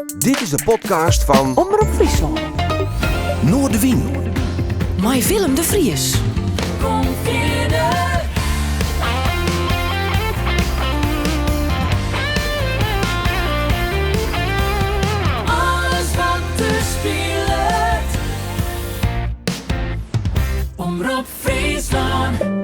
Dit is de podcast fan Omrop Fryslân. Noardewyn. Mei Willem de Vries. Kom fierder. Alles wat der spilet. Omrop Fryslân.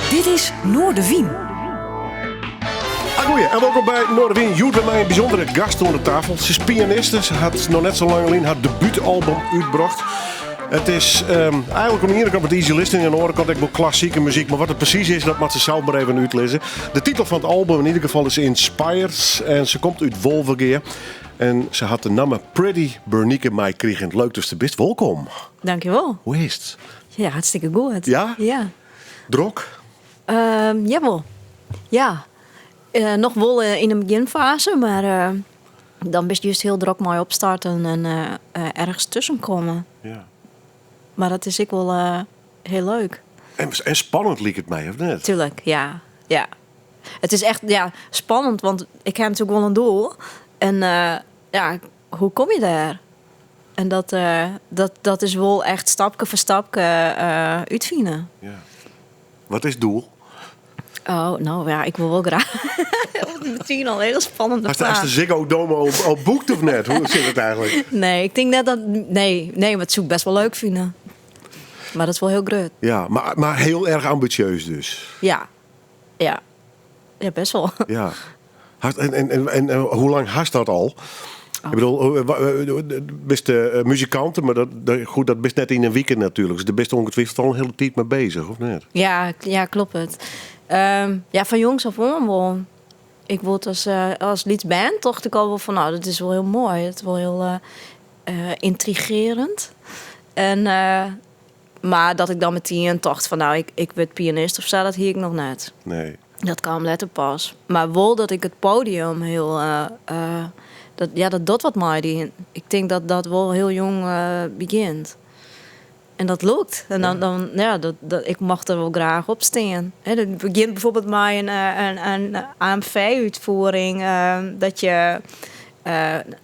Dit is Noardewyn. Agoeie en wolkom by Noardewyn. Hjoed mei in bysûndere gast oan de tafel. Se is pianiste. Se hat noch net sa lang lyn har debútalbum útbrocht. It is eigenlik oan de iene kant wat easy listening, oan de oare kant ek wol klassike muzyk. Mar wat it presys is, dat moat se sels mar even útlizze. De titel fan it album yn ieder gefal is Inspired en se komt út Wolvegea. En se hat de namme Pretty Bernike meikrigen. Leuk datst der bist. Wolkom. Dankjewol. Hoe is it? Ja, hartstikke goed. Ja? Ja. Drok? Jawol. Ja. Noch wol yn de begjinfaze, mar dan bist just hiel drok mei opstarten en ergens tusken komme. Ja. Mar dat is ek wol hiel leuk. En spannend liket my, of net? Tuurlijk, ja. Ja. It is echt ja, spannend, want ik ha natuerlik wol in doel. En ja, hoe kom je dêr? En dat, dat, dat is wol echt stapke foar stapke útfine. Ja. Wat is it doel? Oh, no ja, ik wol wol graach. Meteen al een hele spannende Hast de, hast de vraag. Ziggo Dome al boekt of net? Hoe sit it eigenlik? Nee, ik tink net dat. Nee, nee, mar dat soe ik best wol leuk fine. Mar dat is wol hiel grut. Ja, mar hiel erch ambisjeus dus. Ja, ja. Ja, best wol. Ja. Hast, en hoe lang hast dat al? Ik bedoel, bist muzikante, mar dat, goed, dat bist net yn in wike natuerlik. Dus dêr bist ongetwijfeld al in hiele tiid mei beuzich, of net? Ja, ja, kloppet. Ja, fan jongs af oan wol. Ik word as lyts bern tocht ik al wol fan, no, dat is wol hiel moai. Dat is wol hiel yntrigearjend. En, mar dat ik dan metien tocht fan, no, ik wurd pianist of sa, dat hie ik noch net. Nee. Dat kaam letter pas. Mar wol dat ik it podium hiel, dat, ja, dat docht wat mei dy. Ik tink dat dat wol hiel jong begjint. En dat lûkt. En dan, dan, ja, dat, dat, ik mocht der wol graach op stean. Hè, dat begjint byfoarbyld mei in AMV-útfiering. Dat je,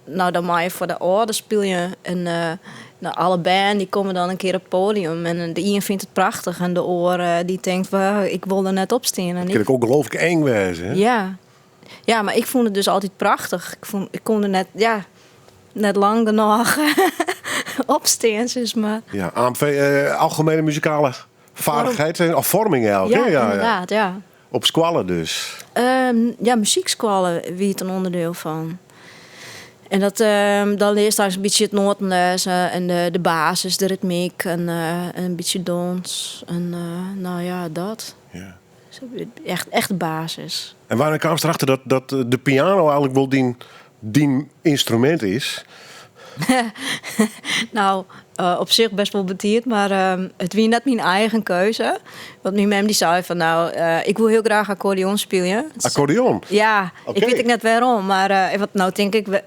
no, dan meie je foar de âlders spylje. En no, alle bern dy komme dan in kear op it podium. En de ien fynt it prachtich en de oar dy tinkt, ik wol der net op stean. Dat kin ek ongelooflik eng wêze, hè? Ja. Ja, mar ik fûn it dus altyd prachtich. Ik fûn, ik koe der net, ja, net lang genôch op stean, sis mar. Ja, AMV, Algemene Muzikale Vaardigheid, of Vorming eigenlijk, Ja, hè? Ja, ja. ynderdaad, ja. Op skoalle dus? Ja, muzykskoalle wie it in ûnderdiel fan. En dat, dan learst eins in bytsje it noaten lêzen en de basis, de ritmyk en in bytsje dûns. En no ja, dat. Ja. Echt, echt de basis. En wannear kaamst derachter dat de piano eigenlik wol dyn ynstrumint is? No, op sich best wol betiid, mar it wie net myn eigen keuze. Want myn mem dy sei fan, no, ik woe hiel graach akkordeon spylje. Akkordeon? Ja, ik Oké. wit ek net wêrom, mar want no tink ik, ik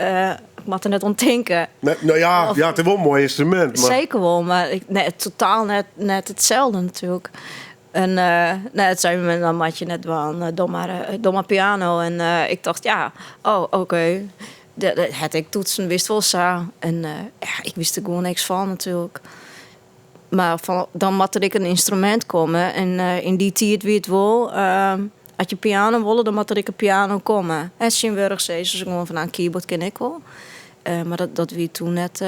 moat der net oan tinke. Nee, no ja, Of ja, it is wol in moai ynstrumint. Mar... Seker wol, mar ik, nee, totaal net itselde natuerlik. En nee, it sei myn mem, dat moat je net dwaan, doch mar piano. En ik tocht, ja, oh, oké. Dat hat ek toetsen, wist wol sa. En ja, ik wist der gewoan niks fan natuerlik. Mar fan, dan moat der ek in ynstrumint komme. En yn dy tiid wie it wol, as je piano wolle, dan moat der ek in piano komme. En tsjintwurdich sizze se gewoan fan, no, in keyboard kin ek wol. Mar dat wie toen net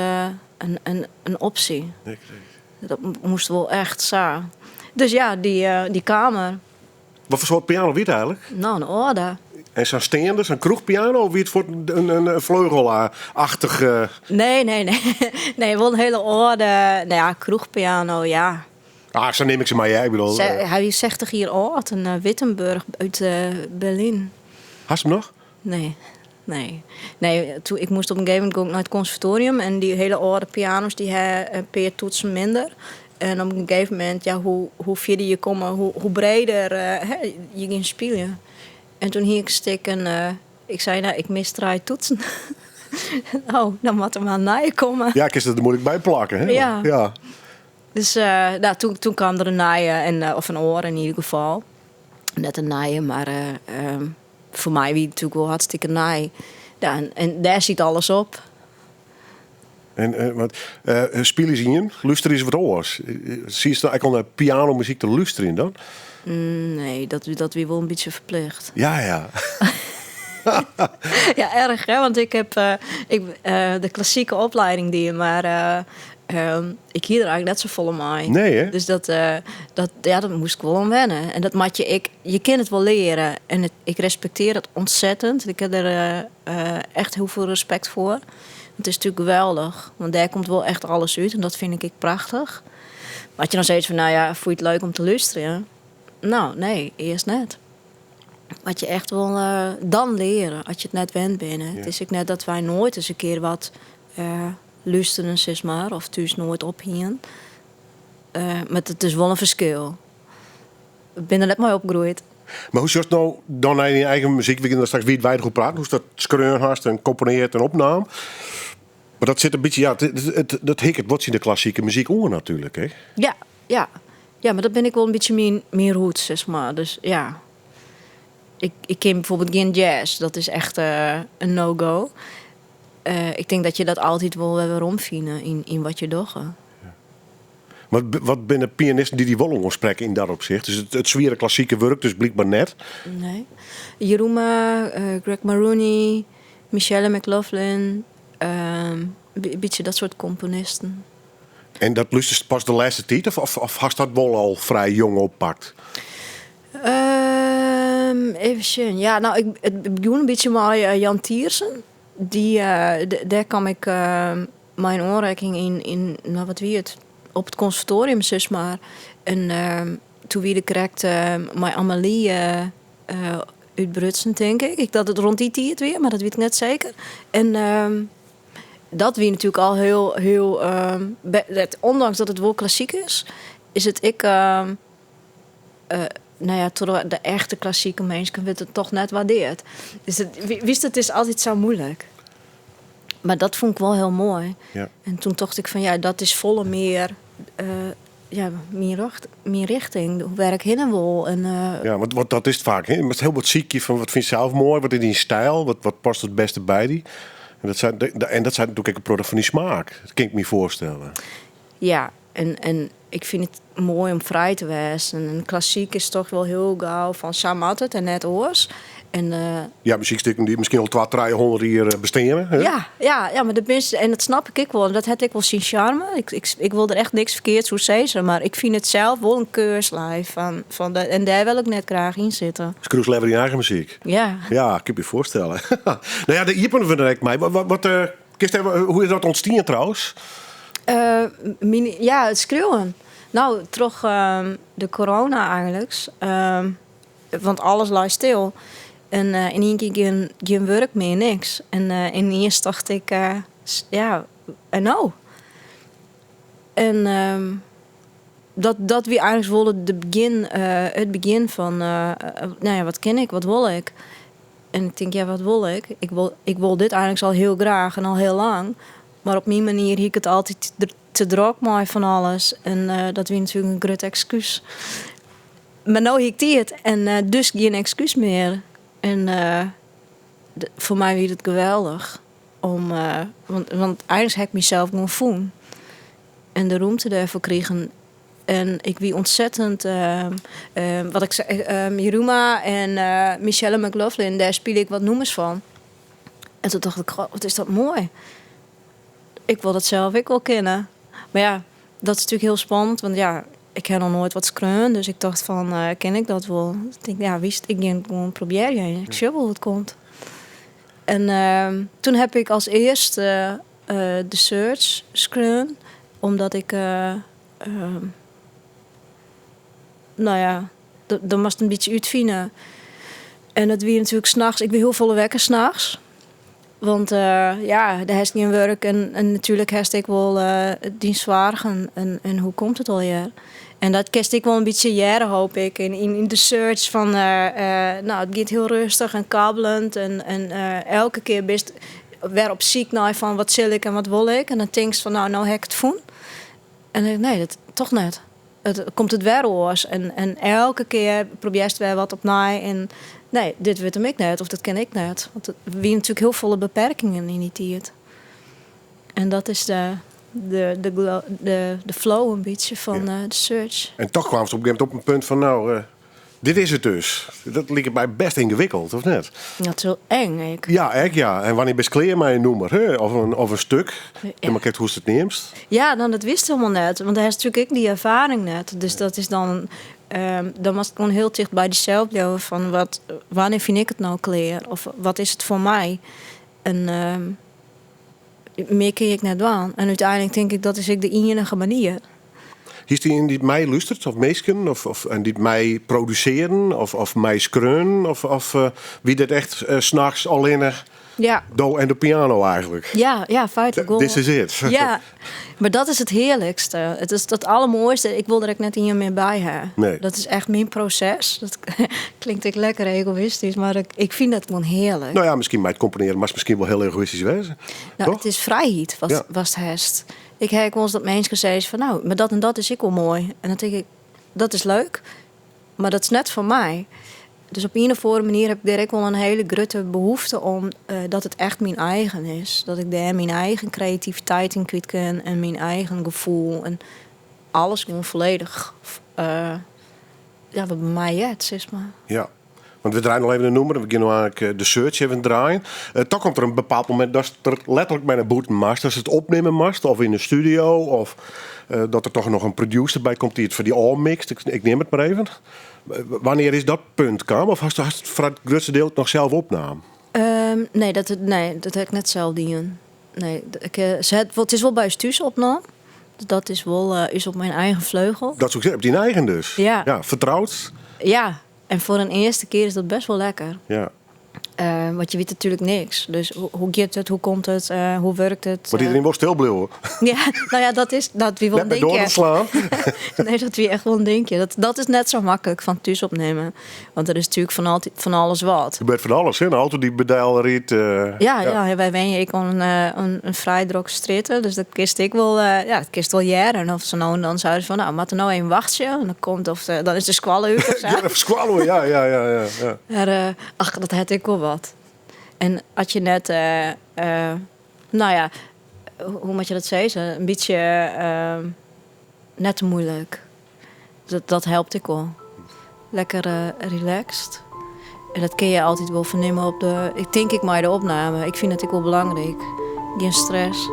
in opsje. Nee, precies. Dat moast wol echt sa. Dus ja, dy kaam der. Wat foar soart piano wie it eigenlik? No, in âlde. En sa'n steande, sa'n kroechpiano, of wie it foar in fleugelachtige? Nee, nee, nee. Nee, wol in hiele âlde, no ja, kroechpiano, ja. Ah, sa neam ik se mar, ja. Ik bedoel, Hy wie 60 jier âld, in Wittenburg út Berlyn. Hast him noch? Nee, nee. Nee, toen, ik moast op in gegeven moment gong ik nei it konservatorium en dy hiele âlde piano's dy ha in pear toetsen minder. En op in gegeven momint, ja, hoe, hoe fierder je komme, hoe, hoe breder hè, je gean spyljen. En toen hie ik in stik en ik sei, nou, ik mis trije toetsen. Oh, dan moat der mar in nije komme. Ja, kinst it der muoilik by plakke, hè? Ja. Ja. Dus nou, toen, toen kaam der in nije, en, of in oare yn ieder gefal. Net in nije, mar foar my wie it natuerlik wol hartstikke nij. Ja, en dêr siet alles op. En wat spylje is ien, lústerje is wat oars. Sietst ek al nei pianomuzyk te lústerjen dan? Nee, dat wie wol in bytsje ferplicht. Ja, ja. Ja, erch hè, want ik heb ik, de klassieke opleiding dien, mar ik hie der eigentlik net safolle mei. Nee, hè? Dus dat, dat, ja, dat moast ik wol oan wenne. En dat moat je ek, je kinne it wol leare. En it, ik respektearje dat ontzettend. Ik ha der echt hiel folle respekt foar. Want it is natuerlik geweldich. Want dêr komt wol echt alles út en dat fyn ik ek prachtich. Mar as je dan sizze fan, nou ja, fûn je it leuk om te lústerjen? Nou, nee, earst net. Moat je echt wol dan leare, as je it net wend binne. It is ek net dat wy noait ris in kear wat lústeren, sis mar, of thús noait ophienen. Mar it is wol in ferskil. Ik bin der net mei opgroeid. Mar hoe sjochst no dan nei dyn eigen muzyk? We gean der straks wiidweidich oer praten, hoe'tst dat skreaun hast en komponeard en opnaam. Mar dat sit in bytsje, ja, it, dat hikket wat tsjin de klassike muzyk oan natuerlik, hè? Ja, ja. Ja, mar dat bin ek wol in bytsje myn roots, sis mar. Dus ja, ik kin byfoarbyld gjin jazz. Dat is echt in no-go. Ik tink dat je dat altyd wol wer weromfine yn wat je dogge. Wat, wat binne pianisten dy't dy wol oansprekke yn dat opsicht? Dus it swiere klassike wurk dus blykber net. Nee. Yiruma, Greg Maroney, Michelle McLaughlin, in bytsje dat soart komponisten. En dat lústerst pas de lêste tiid of, of, of hast dat wol al frij jong oppakt? Even sjen. Ja, nou, ik, it begûn in bytsje mei Jan Tiersen. Dy, dêr kaam ik mei in oanrekking yn, nou wat wie it, op it konservatorium sis mar. En toen wie der krekt mei Amelie útbrutsen, tink ik. Ik dat it rond dy tiid wie, mar dat wit ik net seker. En dat wie natuerlik al hiel, hiel, ondanks dat it wol klassyk is, is it ek, nou ja, troch de echte klassike minsken wurdt it toch net waardeard. Dus it, witst, it is altyd sa muoilik. Mar dat fûn ik wol hiel moai. Ja. En toen tocht ik fan ja, dat is folle mear ja, myn richting, wêr ik hinne wol. En, Ja, want dat is it faak. Hè? Je moatst hiel wat sykje fan wat fynst sels moai, wat is dyn styl, wat past it bêste by dy. En dat seit, en dat seit natuerlik ek in protte fan dyn smaak. Dat kin ik my foarstelle. Ja, en ik fyn it moai om frij te wêzen. En klassyk is toch wol hiel gau fan sa moat it en net oars. En, Ja, muzykstikken dy't miskien al twa, trijehûndert jier besteane. Hè? Ja, ja, ja, mar dat binne, en dat snap ik ek wol. En dat hat ek wol syn sjarme. Ik wol der echt niks ferkeards oer sizze, mar ik fyn it sels wol in keurslijf fan de, en dêr wil ik net graach yn sitte. Skriuwst leaver dyn eigen muzyk? Ja. Ja, kin ik my foarstelle. Nou ja, dêr iepenen we direkt mei. Wat, kinst even, hoe is dat ûntstien trouwens? Myn, ja, it skriuwen. Nou, troch de corona eigentlik. Want alles lei stil. En yn ien kear gjin wurk mear, niks. En yniens tocht ik, ja, en no? En dat wie eigentlik wol de begjin, it begjin fan, nou ja, wat kin ik, wat wol ik? En ik tink, ja, wat wol ik? Ik wol dit eigentlik al hiel graach en al hiel lang. Mar op myn manier hie ik it altyd te drok mei fan alles. En dat wie natuerlik in grut ekskús. Mar no hie ik tiid en dus gjin ekskús mear. En foar my wie it geweldich. Om, want eigentlik ha ik mysels gewoan fûn. En de rûmte dêrfoar krigen. En ik wie ontzettend, wat ik sei, Yiruma en Michelle McLaughlin, dêr spile ik wat nûmers fan. En toen tocht ik, goh, wat is dat moai. Ik wol dat sels ek wol kinne. Mar ja, dat is natuerlik hiel spannend, want ja, ik ha noch noait wat skreaun. Dus ik tocht fan, kin ik dat wol? Ik tink, ja, witst, ik gean it gewoan probearjen. Ik sjoch wol hoe't it komt. En toen heb ik as earste The Search skreaun, omdat ik. No ja, dan moatst in bytsje útfine. En dat wie natuerlik nachts. Ik wie hiel folle wekker nachts. Want ja, dêr hast gjin wurk en, en natuerlik hast ek wol dyn soargen en, en hoe komt it allegear. En dat kinst ek wol in bytsje hearre, hoop ik, yn de search fan, no, it giet hiel rêstich en kabbelend en, en elke kear bist wer op syk nei fan wat sil ik en wat wol ik. En dan tinkst fan, no, no ha ik it fûn. En dan, nee, dat toch net. It komt it wer oars. En, en elke kear probearrest wer wat opnij. En nee, dit wurdt him ek net of dat kin ik net. Want der wiene natuerlik hiel folle beperkingen yn dy tiid. En dat is de flow in bytsje fan de search. En toch kwamst op in gegeven momint op in punt fan, no, dit is it dus. Dat liket my bêst yngewikkeld, of net? Dat is hiel eng, ek. Ja, ek ja. En wannear bist klear mei in nûmer, hè? Of in stik? Ja. Mar krekt hoe'tst it neamst. Ja, dan dat wist hielendal net. Want dêr hast natuerlik ek dy erfaring net. Dus dat is dan... Dan moatst gewoan hiel ticht by dysels bliuwe fan wat, wannear fyn ik it no klear? Of wat is it foar my? En mear kin ik net dwaan. En úteinlik tink ik dat is ek de iennige manier. Hiest ien dy't meilústeret of minsken of, of, en dy't mei produsearren of, of mei skreaunen? Of, of wie dit echt nachts allinnich do en de piano eigentlik? Ja, feitlik wol. This is it. Ja, mar dat is it hearlikste. It is it aldermoaiste. Ik wol der ek net ien mear by ha. Nee. Dat is echt myn proses. Dat klinkt ek lekker egoïstysk, mar ik fyn dat gewoan hearlik. No ja, miskien mei it komponearjen moatst miskien wol hiel egoïstysk wêze. No, Toch? it is frijheid wat, watst hast. Ik ha ek wolris dat minsken sizze fan no, mar dat en dat is ek wol moai. En dan tink ik, dat is leuk, mar dat is net foar my. Dus op ien of oare manier ha ik dêr ek wol in hiele grutte behoefte om dat it echt myn eigen is. Dat ik dêr myn eigen kreativiteit yn kwyt kin en myn eigen gefoel en alles gewoan folledich ja, wat by my heart, sis mar. Ja, want we draaie noch even in nûmer. We gean no eigentlik de search even draaien. Toch komt der in bepaald momint datst der letterlik mei nei bûten moatst. Datst it opnimme moatst of yn de studio of dat der toch noch in producer by komt dy't it foar dy ôfmixt. Ik neam it mar even. Wannear is dat punt kaam? Of hast it foar it grutste diel noch sels opnaam? Nee, dat ha ik net sels dien. Nee, ik, it is wol by ús thús opnaam. Dat is wol ús op myn eigen fleugel. Dat soe ik sizze, op dyn eigen dus? Ja. Ja, fertroud? Ja, en foar in earste kear is dat bêst wol lekker. Want je witte natuerlik niks. Dus hoe giet it, hoe komt it, hoe wurket it? Want iedereen wol stil bliuwe. Ja, no ja, dat is dat wie wol Net in mei doaren dinkje. slaan. Nee, dat wie echt wol in dinkje. Dat is net sa maklik fan thús opnimme. Want der is natuerlik fan altyd fan alles wat. Der gebeurt fan alles, hè? In auto dy't by rydt. Ja, ja. Wy wenje ek oan in frij drokke strjitte. Dus dat kinst ek wol, ja, dat kinst wol hearre. Of sa no en dan seine se fan, no, moat der no even wachtsje. En dan komt of dan is de skoalle út of sa. Ja, de skoalle, ja, ja, ja, ja, ja. Mar ach, dat hat ek wol wat. En as je net, no ja, hoe moat je dat sizze? In bytsje net te muoilik. Dat helpt ek wol. Lekker relaxed. En dat kinne je altyd wol fernimme op de, ik tink ek mei de opname. Ik fyn it ek wol belangryk. Gjin stress.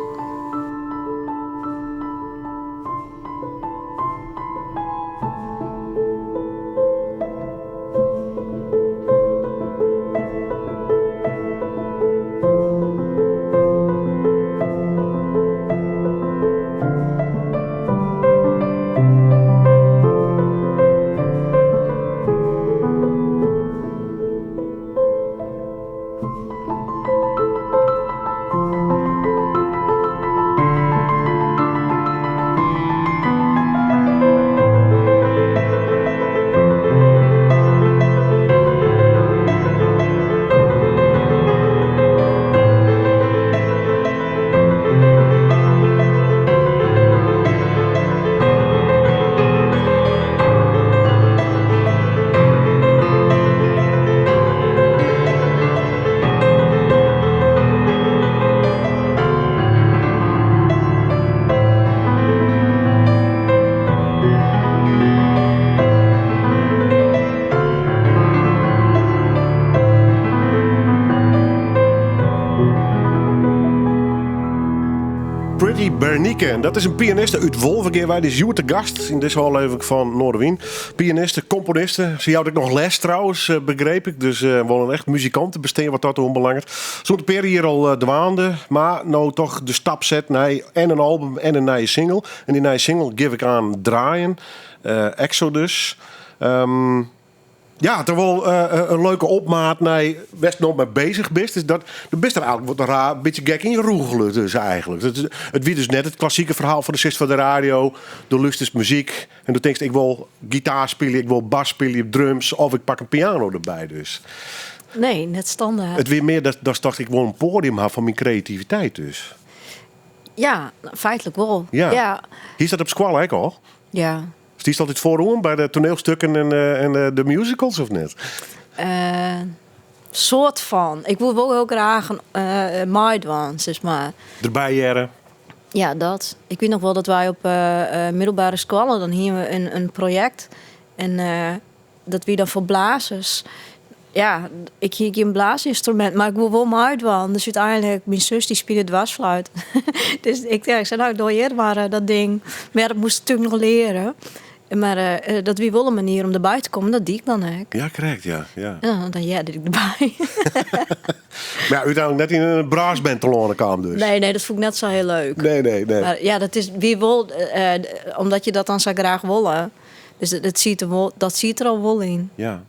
Pretty Bernike. En dat is in pianiste út Wolvegea. Wy is hjoed te gast yn dizze ôflevering fan Noardewyn. Pianiste, komponiste. Se jout ek noch les trouwens, begriep ik. Dus wol in echt muzikantebestean wat dat oanbelanget. Sûnt in pear jier al dwaande, mar no toch de stap set nei en in album en in nije single. En dy nije single gean ik oan draaien. Exodus. Ja, toch wol in leuke opmaat nei wêr'tst no mei beuzich bist. Dus dat, do bist der eigenlik wat raar, in bytsje gek yn rûgele dus eigenlik. Dat, it wie dus net it klassike ferhaal fan do sitst foar de radio, do lústerst muzyk en do tinkst ik wol gitaar spylje, ik wol bas spylje, drums of ik pak in piano derby dus. Nee, net standaard. It wie mear dat datst tochtst ik wol in poadium ha foar myn kreativiteit dus. Ja, feitlik wol. Ja. Ja. Hiest dat op skoalle ek al? Ja. Stiest altyd foaroan by de toanielstukken en, en de musicals of net? Soart fan. Ik woe wol hiel graach meidwaan, sis mar. Derby hearre? Ja, dat. Ik wit noch wol dat wy op middelbere skoalle, dan hiene we in projekt en dat wie dan foar blazers. Ja, ik hie gjin blaasynstrumint, mar ik woe wol meidwaan. Dus úteinlik, myn sus dy spile dwarsfluit. Dus ik, ja, ik sei, no, doch hjir mar eh, dat ding. Mar ja, dat moast ik natuerlik noch leare. Mar eh, dat wie wol in manier om derby te kommen, dat die ik dan ek. Ja, krekt, ja. Ja. Ja, dan hearde ik derby. Mar ja, úteinlik net yn in brassband telâne kaam dus. Nee, nee, dat fûn ik net sa hiel leuk. Nee, nee, nee. Mar ja, dat is wie wol, eh, omdat je dat dan sa graach wolle. Dus dat siet der wol, dat siet der al wol yn. Ja.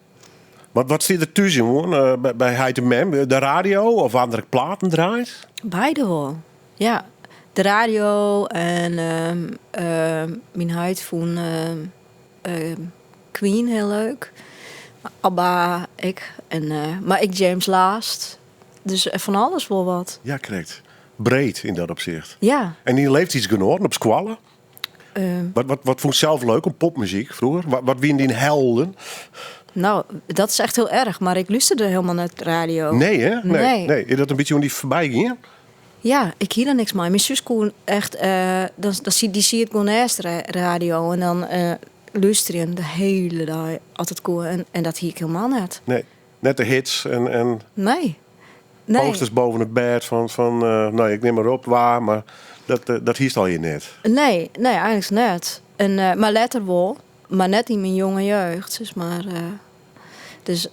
Wat stiet der thús yn, by heit en mem? De radio of waarden der ek platen draaid? Beide wol, ja. De radio en myn heit fûn Queen hiel leuk. ABBA ek. En, mar ek James Last. Dus fan alles wol wat. Ja, krekt. Breed yn dat opsicht. Ja. En dyn leeftiidsgenoaten op skoalle? Wat fûnst sels leuk oan popmuzyk froeger? Wat wienen dyn helden? No, dat is echt hiel erch, mar ik lústerde hielendal net radio. Nee, hè? Nee. Nee. Nee. Is dat in bytsje oan dy foarby gien? Ja, ik hie der niks mei. Myn sus koe echt, dan, dan siet, dy siet gewoan neist de radio en dan lústerjen de hiele dei as it koe. En dat hie ik hielendal net. Nee, net de hits en Nee. Nee. posters boven it bêd fan no, ik nim mar op wa, mar dat hiest allegear net. Nee, nee, eigenlik net. En, mar letter wol, mar net yn myn jonge jeugd, sis mar. Dus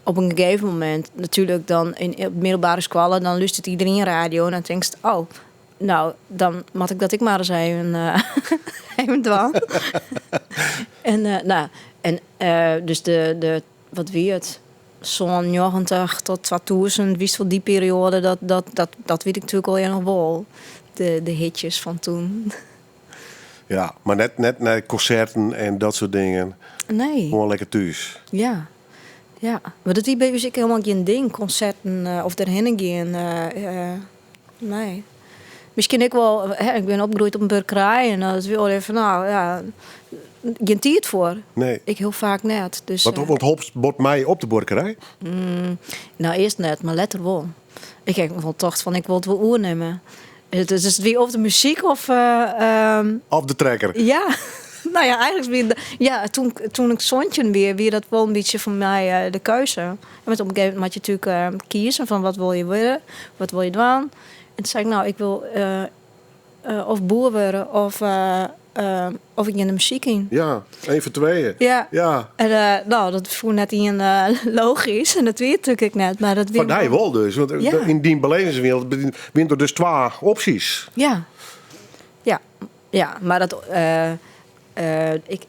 op in gegeven momint, natuerlik dan yn op middelbere skoalle, dan lústert iderien radio en dan tinkst, oh, no, dan moat ik dat ek mar ris even dwaan. En, no, en dus de, wat wie it? 97 tot 2000, witst wol dy perioade, dat wit ik natuerlik allegear noch wol. De hitjes fan toen. Ja, mar net nei konserten en dat soart dingen. Nee. Gewoan lekker thús. Ja, ja. Mar dat wie by ús ek hielendal gjin ding, konserten of derhinne gean. Nee. Miskien ek wol, hè, ik bin opgroeid op in buorkerij en dat wie al even, no ja, gjin tiid foar. Nee. Ik hiel faak net. Dus, Want holpst bot mei op de buorkerij? No, earst net, mar letter wol. Ik ha wol tocht fan ik wol it wol oernimme. Dus it wie of de muzyk of. Of de trekker. Ja. No ja, eigenlik wie ja, toen, toen ik 17 wie, wie dat wol in bytsje foar my de keuze. Want op in gegeven momint moat je natuerlik kieze fan wat wol je wurde, wat wol je dwaan. En toen sei ik, no, ik wol of boer wurde of ik gean de muzyk yn. Ja, één fan tweeën. Ja. Ja. En no, dat fûn net ien logysk en dat wie it natuerlik ek net. Mar dat wie Foar dy wol dus, want Ja. yn dyn belevingswereld wienen der dus twa opsjes. Ja. Ja. Ja, mar dat,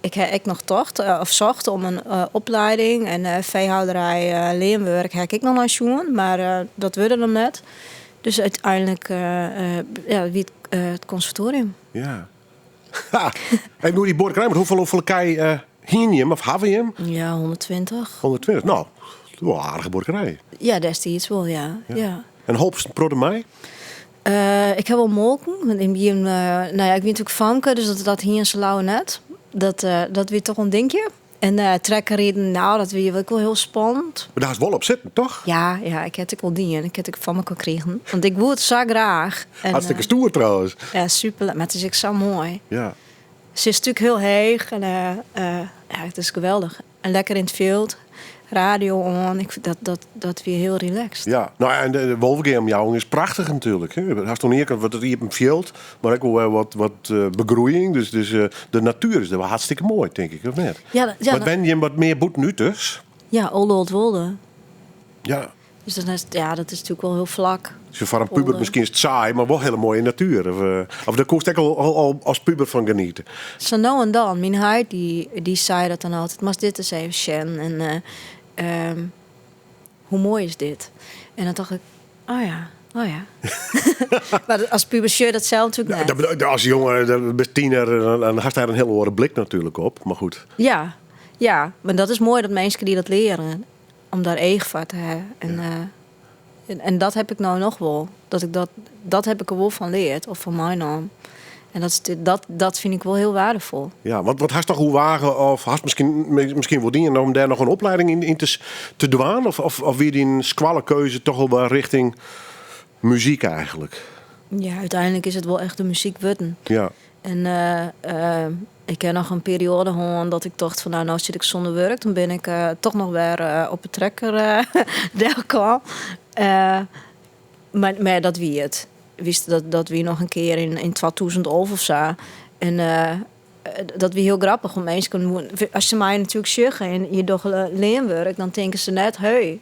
ik ha ek noch tocht of socht om in oplieding en feehâlderij, leanwurk ha ik ek noch nei sjoen, mar dat wurde him net. Dus úteinlik ja, wie it it konservatorium. Ja. Ha! Even oer dy buorkerij, want hoefolle kij hiene jim of hawwe jim? Ja, 120. 120, no, wol in aardige buorkerij. Ja, destiids wol, ja. Ja. Ja. En holpst in protte mei? Ik ha wol molken. Want yn it begjin, no ja, ik wie natuerlik famke, dus dat hiene se leaver net. Dat wie toch in dinkje. En trekkerriden, no, dat wie ek wol hiel spannend. Mar dêr hast wol op sitten, toch? Ja, ja, ik ha it ek wol dien. Ik ha it ek foar mekoar krigen. Want ik woe it sa graach. En, Hartstikke stoer trouwens. Ja, super. Mar it is ek sa moai. Ja. Se is natuerlik hiel heech en ja, it is geweldich. En lekker yn it fjild, radio oan. Ik, dat, dat, dat wie hiel relaxed. Ja, no ja, en de Wolvegea-omjouwing is prachtich natuerlik. Hè. Hast oan de iene kant wat it iepen fjild, mar ek wol wer wat begroeiïng. Dus de natuer is der wol hartstikke moai, tink ik, of net? Ja, ja, Wat dat wenje jim wat mear bûtenút dus? Ja, Oldeholtwolde. Ja. Dus dan is, ja, dat is natuerlik wol hiel flak. Dus foar in puber miskien is it saai, mar wol hiele moaie natuer. Of, eh, of dêr koest ek al, al, al as puber fan geniete. Sa no en dan. Myn heit dy, dy sei dat dan altyd. Moatst dit ris even sjen. En eh, hoe moai is dit? En dan tocht ik, oh ja, oh ja. Mar as puber sjoch je dat sels natuerlik net. Dat, as jonge, dan bist tiener, dan, dan hast dêr in hiel oare blik natuerlik op. Mar goed. Ja, ja, mar dat is moai dat minsken dy dat leare. Om dêr each foar te hawwen. En, ja. en, en dat ha ik no noch wol. Dat ik dat, dat ha ik der wol fan leard of fan meinaam. En dat, dat, dat fyn ik wol hiel weardefol. Ja, want wat hast noch oerwage of hast miskien, miskien wol dien om dêr noch in oplieding yn, yn te, te dwaan? Of, of, of wie dyn skoallekeuze toch al wol rjochting muzyk eigentlik? Ja, úteinlik is it wol echt de muzyk wurden. Ja. En eh, eh, ik ha noch in perioade hân dat ik tocht fan no, no sit ik sûnder wurk. Dan bin ik eh, toch noch wer op 'e trekker delkaam. Mar, mar dat wie it. Wist, dat, dat wie noch in kear yn, yn 2011 of sa. En dat wie hiel grappich, want minsken, as se my natuerlik sjogge en je dogge leanwurk, dan tinke se net, hey,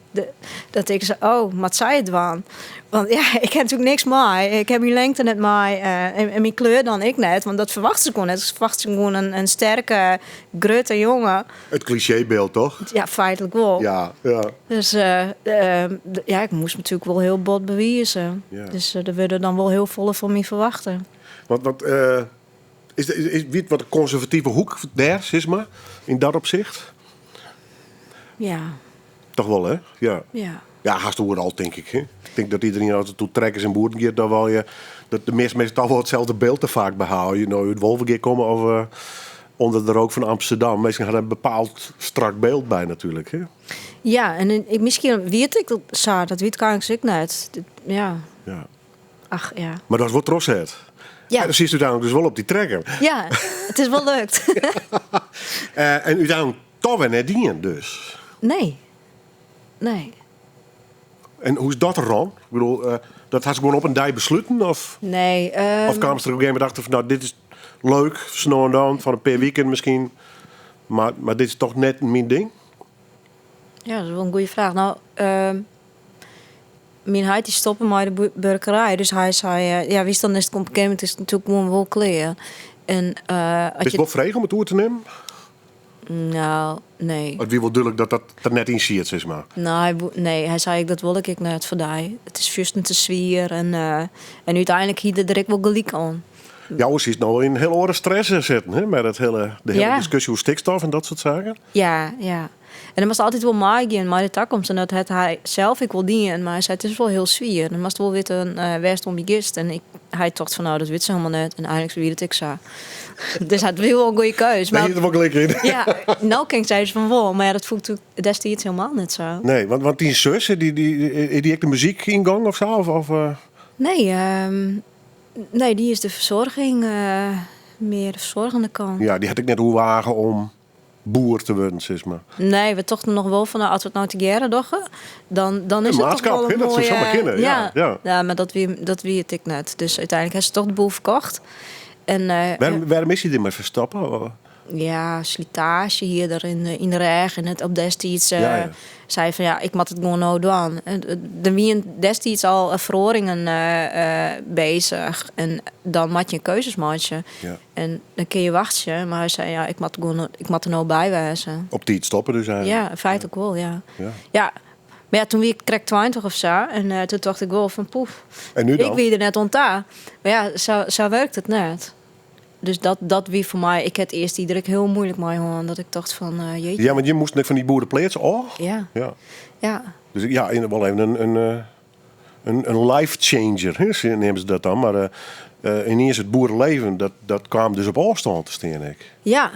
dan tinke se, oh, moat sy it dwaan? Want ja, ik ha natuerlik niks mei. Ik ha myn lingte net mei en, en myn kleur dan ek net, want dat ferwachtsje se gewoan net. Se ferwachtsje gewoan in, in sterke, grutte jonge. It klisjeebyld, toch? Ja, feitlik wol. Ja, ja. Dus eh, eh, ja, ik moast natuerlik wol hiel bot bewize. Ja. Dus eh, der wurde dan wol hiel folle fan my ferwachte. Want, want eh, is, is, is, wie it wat in konservative hoek dêr, sis mar, yn dat opsicht? Ja. Toch wol, hè? Ja. Ja. Ja, hast oeral, tink ik. Hè? Ik tink dat iderien as it oer trekkers en boeren giet, dan wol je dat de measte minsken toch wol itselde byld te faak by ha. As je no út Wolvegea komme of eh, ûnder de rook fan Amsterdam. Minsken ha der in bepaald strak byld by natuerlik. Hè? Ja, en ik, miskien wie it ek sa, dat wit ik eigentlik ek net. Ja. Ja. Ach, ja. Mar dat is wol trochset. Ja. En dan sitst úteinlik dus wol op dy trekker. Ja, it is wol lukt. Eh, en úteinlik toch wer net dien dus. Nee. Nee. En hoe is dat rûn? Ik bedoel, eh, dat hast gewoan op in dei besluten? Of, Nee. ehm, of kaamst der op in gegeven momint achter fan, no, dit is leuk, sa no en dan, foar in pear wiken miskien. Mar, mar dit is toch net myn ding? Ja, dat is wol in goede fraach. No, ehm, myn heit dy stoppe mei de buorkerij, dus hy sei, eh, ja, witst, dan is it op in gegeven momint is it natuerlik gewoan wol klear. En, eh, as Bist je wol frege om it oer te nimmen? No, nee. It wie wol dúdlik dat dat der net yn siet, sis mar. No, hy nee, hy sei ek, dat wol ik ek net foar dy. It is fierstente swier en, eh, en úteinlik hie er der ek wol gelyk oan. Ja, oars is no yn in hiel oare stress sitten, hè, mei dat hiele, de hiele Ja. diskusje oer stikstof en dat soart saken. Ja, ja. En dan moatst altyd wol meigean mei de takomst. En dat hat hy sels ek wol dien. Mar hy sei, it is wol hiel swier. Dan moatst wol witte uh, wêr'tst om giest. En ik, hy tocht fan, no, dat wit se hielendal net. En einliks wie it ek sa. Dus hy wie wol in goede keus. Dêr hie er wol gelyk yn. Ja, no kin ik sizze fan wol. Mar ja, dat foel toen destiids hielendal net sa. Nee, want, want dyn sus, dy, dy, is dy ek de muzyk yngongen of sa? Of, of, uh... Nee, um, nee, dy is de fersoarging, uh, mear de fersoargjende kant. Ja, dy hat ek net oerwage om boer te wurden, sis mar. Nee, we tochten noch wol fan, no, as we it no tegearre dogge, dan, dan is Een it toch maatskap, wol hè, in dat soe moaie... samar kinne, ja, ja. Ja, mar dat wie, dat wie it ek net. Dus úteinlik ha se toch de boel ferkocht. En, eh, Wêrom, wêrom is hy dermei ferstoppe? Ja, slitaazje hie er yn, yn de rêch en it op destiids eh, Ja, ja. sei fan ja, ik moat it gewoan no dwaan. En, eh, der wienen destiids al feroaringen eh, eh, bezich en dan moat je keuzes meitsje. Ja. En dan kin je wachtsje, mar hy sei ja, ik moat gewoan, ik moat der no by wêze. Op tiid stoppe dus eigentlik. Ja, feitlik wol, ja. Ja. Ja. Mar ja, toen wie ik krekt 20 of sa en eh, toen tocht ik wol fan poef. En nu dan? Ik wie der net oan ta. Mar ja, sa, sa wurket it net. Dus dat, dat wie foar my, ik ha it earst iedere kear hiel muoilik mei hân, dat ik tocht fan eh, jeetje. Ja, want je moasten ek fan dy boerepleats ôf. Ja. Ja. Ja. Dus ja, in, wol even in, in, eh, in, in life changer, hè, se neame se dat dan. Mar eh, eh, yniens it boereleven, dat, dat kaam dus op ôfstân te stean ek. Ja,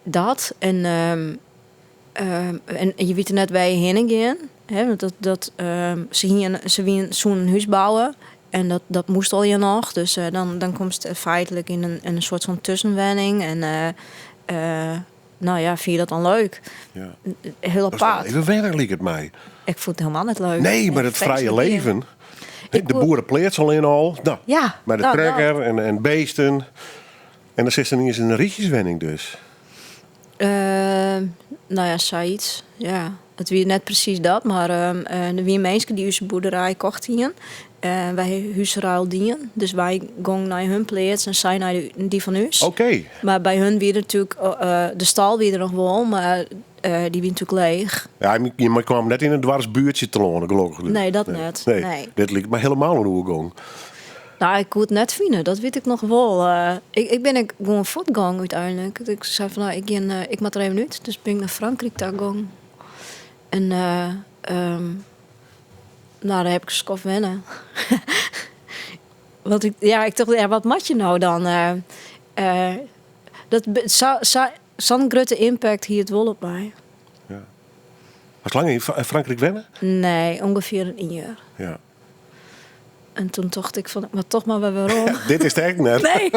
dat. En, ehm, ehm, en je witte net wêr je hinne gean. Hè, want dat, dat, ehm, se, hiene, se wiene, soene in hús bouwe en dat, dat moast allegear noch. Dus eh, dan, dan komst feitlik yn in, in soart fan tuskenwenning. En eh, eh, no ja, fine je dat dan leuk? Ja. Hiel Dat is wel apart. even wennen, liket my. Ik fûn it hielendal net leuk. Nee, mar it frije Feestelijk, ja. leven. Ik De koe- boerepleats alleen al. No, Ja, mei de nou, trekker en, en beesten. En dan sitst yniens yn in rychjeswenning dus. Ehm, no ja, sayts. Ja. It wie net presys dat, mar ehm, eh, der wiene minsken dy't ús boerderij kocht hiene. En wy húsruil dien. Dus wy gongen nei hun pleats en sy nei dy fan ús. Oké. Mar by hun wie der natuerlik, de stal wie der noch wol, mar dy wie natuerlik leech. Ja, je kwamen net yn in doarpsbuertsje telâne, gelokkich. Nee, dat net. Nee. Nee. Dit liket my helemaal in oergong. Nou, ik koe it net fine, dat wit ik noch wol. Ik bin ek gewoan fuortgong úteinlik. Ik sei fan, nou, ik gean, ik moat der even út. Dus bin ik nei Frankryk ta gong. En nou, dêr heb ik in skoft wenne. Want ik, ja, ik tocht, ja, wat moat je nou dan? Dat, sa'n grutte impact hie it wol op my. Ja. Hast lang yn Frankryk wenne? Nee, ûngefear in jier. Ja. En toen tocht ik fan, ik moat toch mar wer werom. Dit is it ek net. Nee.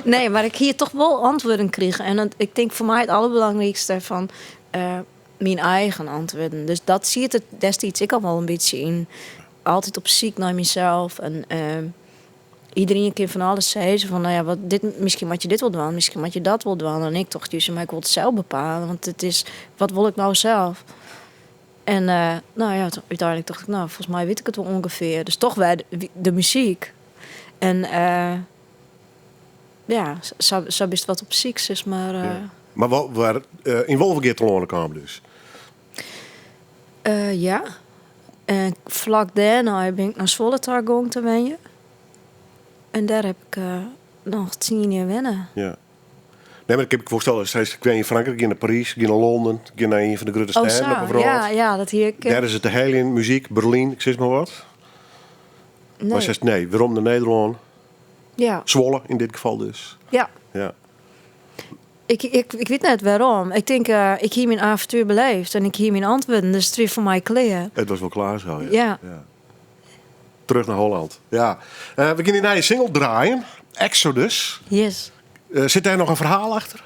Nee, mar ik hie toch wol antwurden krigen. En dat, ik tink foar my it alderbelangrijkste fan myn eigen antwurden. Dus dat siet der destiids ek al wol in bytsje yn. Altyd op syk nei mysels. En iderien kin fan alles sizze fan, nou ja, wat, dit, miskien moat je dit wol dwaan, miskien moat je dat wol dwaan. En ik tocht júst, mar ik wol it sels bepale, want it is, wat wol ik nou sels? En nou ja, úteinlik tocht ik, nou, folgens my wit ik it wol ûngefear. Dus toch wer de muzyk. En ja, sa bist wat op syk, sis mar. Ja. Mar waar yn Wolvegea telâne kaam dus? Ja. En flak dêrnei bin ik nei Zwolle ta gong te wenjen. En dêr heb ik noch 10 jier wenne. Ja. Nee, mar ik kin my foarstelle, ik wen yn Frankryk, gean nei Parys, gean nei Londen, gean nei ien fan de grutte Oh, stêden sa. op de wrâld. Ja, ja, dat hie ik. Dêr is it te heljen, muzyk, Berlyn, ik sis mar wat. Nee. Mar seist nee, werom nei Nederlân. Ja. Zwolle yn dit gefal dus. Ja. Ja. Ik wit net wêrom. Ik tink, ik hie myn avontuer beleefd en ik hie myn antwurden, dus it wie foar my klear. It was wol klear sa, ja. Ja. Ja. Terug naar Holland. Ja. We gean dy nije single draaien, Exodus. Yes. Sit dêr noch in ferhaal achter?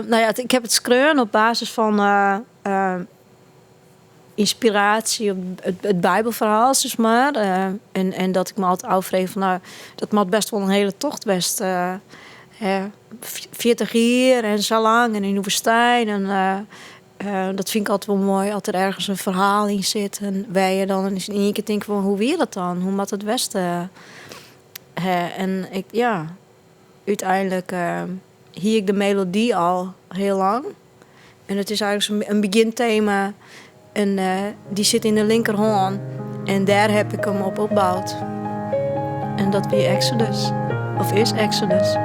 Nou ja, ik heb it skreaun op basis fan ynspiraasje op it Bijbelferhaal, sis mar. En dat ik my altyd ôffrege fan, nou, dat moat best wol in hiele tocht west hè. 40 jier en sa lang en yn de woastyn. En dat fyn ik altyd wol moai, as der ergens in ferhaal yn sit. En wêr je dan yn ien kear tinke fan, hoe wie dat dan? Hoe moat it west hè? En ik, ja, úteinlik hie ik de melody al hiel lang. En it is eigentlik in begjintema. En dy sit yn de linkerhân. En dêr heb ik him op opboud. En dat wie Exodus. Of is Exodus.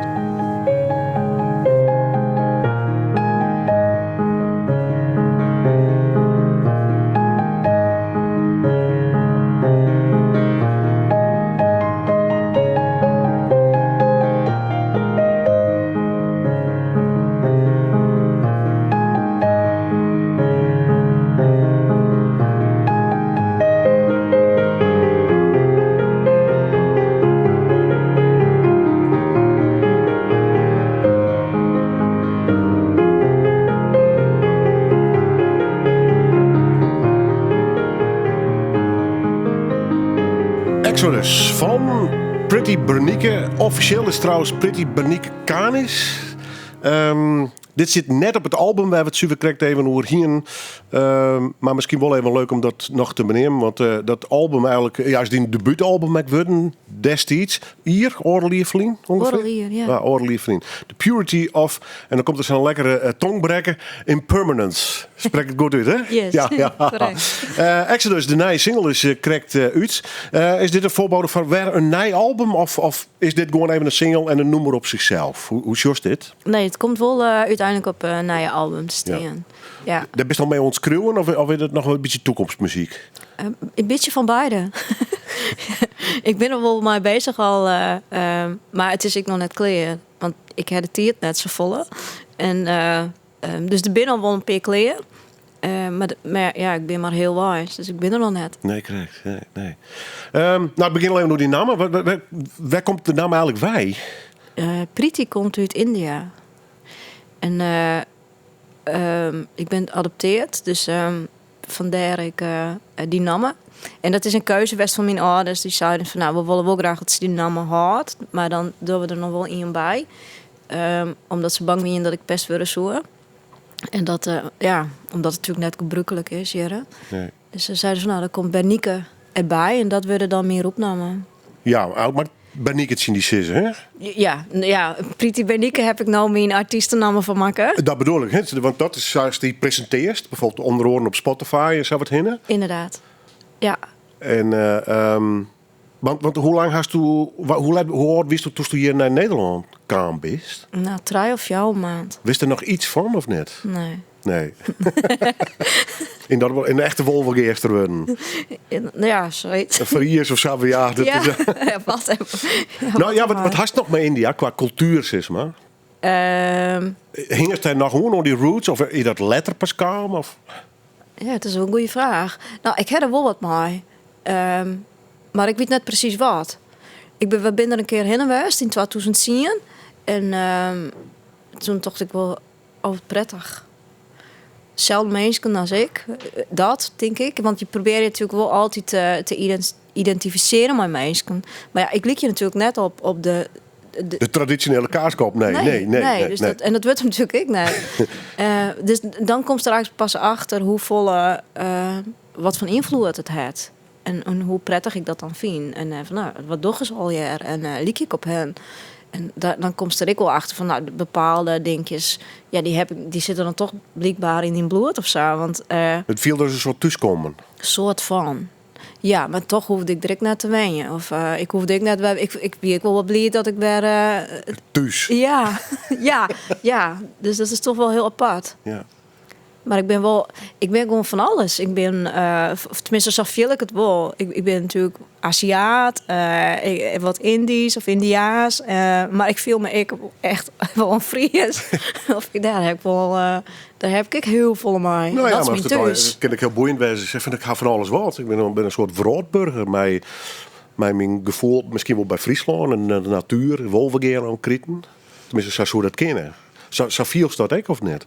Exodus fan Pretty Bernieke. Offisjeel is trouwens Pretty Bernieke Kanis. Dit sit net op it album wêr't we it suver krekt even oer hienen. Mar miskien wol even leuk om dat noch te beneamen. Want dat album eigentlik, ja, is dyn debútalbum ek wurden destiids. Jier, oardel jier ferlyn ûngefear? Oardel jier, ja. Ja, oardel jier ferlyn. The Purity of, en dan komt der sa'n lekkere tongbrekker, Impermanence. Sprek it goed út, hè? Yes, Ja, ja. korrekt. Exodus, de nije single is krekt út. Is dit in foarbode foar wer in nij album? Of is dit gewoan even in single en in nûmer op sichsels? Hoe sjochst dit? Nee, it komt wol úteinlik op in nije album te stean. Ja. Dêr bist al mei oan it skriuwen of is it noch in bytsje toekomstmuzyk? In bytsje fan beide. Ik bin der wol mei beuzich al, mar it is ek noch net klear. Want ik ha de tiid net safolle. En dus der binne al wol in pear klear. Mar ja, ik bin mar healweis, dus ik bin der noch net. Nee, krekt. Nee, nee. Nou, ik begjin al even oer dy namme. Wêr komt de namme eigentlik wei? Priti komt út India. En ik bin adopteard, dus fandêr ek dy namme. En dat is in keuze west fan myn âlders. Dy seiden fan, nou, we wolle wol graach dat se dy namme hâldt, mar dan dogge we der noch wol ien by. Omdat se bang wienen dat ik pest wurde soe. En dat, ja, omdat it natuerlik net gebrûklik is hjir. Nee. Dus se zeiden van, nou, dan komt Bernieke. Erbij en dat wurde dan myn roepnamme. Ja, mar Bernike tsjin dy sizze, hè? Ja, ja, Priti Bernike heb ik no myn artystenamme fan makke. Dat bedoel ik, hè? Want dat is sa'tst dy presintearrest, bijvoorbeeld ûnder oaren op Spotify en sa wat hinne. Inderdaad, ja. En, want, want hoe lang hasto, hoe, let, hoe âld wiesto doe'tsto hjir nei Nederlân kaam bist? Nou, 3 of 4 maand. Wist der noch iets fan of net? Nee. Nee. In dat in echte Wolvegeaster wurden. Ja, zoiets. Een Fries of zo, ja. Dat Ja, is, ja, wat even. Ja, nou ja, wat, maar. wat hast noch mei Yndia kwa kultuer, sis mar? Hingest dêr noch oan, oan dy roots? Of is dat letter pas kaam? Of? Ja, it is wol in goede fraach. Nou, ik ha der wol wat mei. Mar ik wit net presys wat. Ik bin, we binne der in kear hinne west yn 2010. En toen tocht ik wol, oh wat prettig. Selde minsken as ik, dat tink ik. Want je probearje natuerlik wol altyd te identifisearjen mei minsken. Mar ja, ik lykje natuerlik net op de De tradisjonele kaaskop, nee, nee, nee. nee, dus nee. Dat, en dat wurdt him natuerlik ek net. Dus dan komst der eigentlik pas achter hoefolle, wat fan ynfloed it hat. En hoe prettig ik dat dan fyn. En fan, nou, wat dogge se allegear? En lykje ik op hen? En dan komst der ek wol achter fan, nou, bepaalde dinkjes, ja, die heb ik, die sitte dan toch blykber yn dyn bloed of sa. Want, It fielt as in soart thúskommen. Soart fan. Ja, mar toch hoefde ik der ek net te wenjen. Of ik hoefde ek net wer, ik, ik wie ek wol wat bliid dat ik wer, Thús. Ja, ja, ja. Dus dat is toch wol hiel apart. Mar ik bin wol, ik bin gewoan fan alles. Ik bin, of teminsten, sa fiel ik it wol. Ik bin natuerlik Aziaat, ik, wat Yndysk of Yndiaas. Mar ik fiel my ek echt wol in Fries. Of dêr ha ik wol, dêr ha ik ek hiel folle mei. Nou ja, Dat is mar myn it thús. kin ek hiel boeiend wêze. Ik fyn ik ha fan alles wat. Ik bin in soart wrâldburger mei myn gefoel miskien wol by Fryslân en de natuer, Wolvegea en omkriten. Teminsten, sa soe dat kinne. Sa fielst dat ek of net?